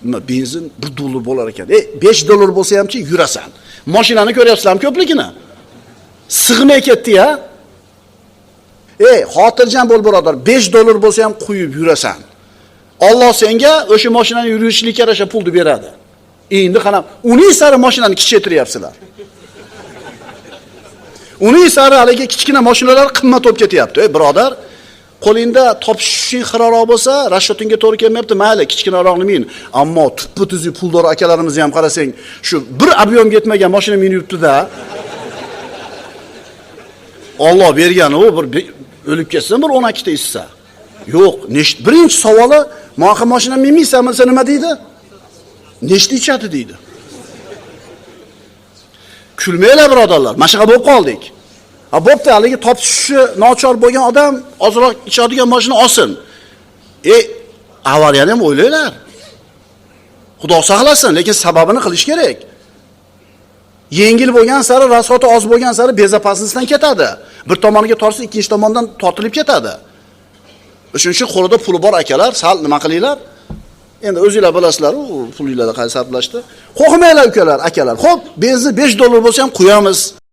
Nima benzin 1 dollar bo'lar ekan. 5 dollar bo'lsa hamchi yurasan. Mashinani ko'ryapsizlarmi ko'pligini? Sig'may ketdi-ya. Xotirjam bo'l birodar, 5 dollar bo'lsa ham quyib yurasan. Alloh senga o'sha mashinani yurishlikka yarasha pulni beradi. Endi qana, uning sari mashinani kichaytiryapsizlar. Uning sari haligi kichkina mashinalar qimmat bo'lib ketyapti. Birodar, qo'lingda topishing xiraroq bo'lsa, raschotingga to'g'ri kelmayapti, mayli, kichkinaroqni min. Ammo tuppa tuzuk puldor akalarimizni ham qarasang, shu bir объем ga yetmagan mashina minib yuribdi-da. Alloh bergan u bir o'lib ketsin bir 12 ta issa. Yo'q, birinchi savoli, "Moqa mashina minmaysanmi?" desa nima deydi? Nechta ichadi deydi. Kulmanglar birodarlar, mana shunaqa bo'lib qoldik. Ha bo'pti, haligi topishi nochor bo'lgan odam ozroq ichadigan mashina olsin. Avariyani ham o'ylanglar. Xudo saqlasin, lekin sababini qilish kerak. Yengil bo'lgan sari, rasxoti oz bo'lgan sari bezopaslikdan ketadi. Bir tomoniga tortsa, ikkinchi tomondan tortilib ketadi. Shuning uchun qo'lida puli bor akalar, sal nima qilinglar? Endi o'zinglar bilasizlar, u pulinglarni qaysi sarflashdi. Qo'rqmanglar ukalar, akalar. Xo'p, benzin 5 dollar bo'lsa ham quyamiz.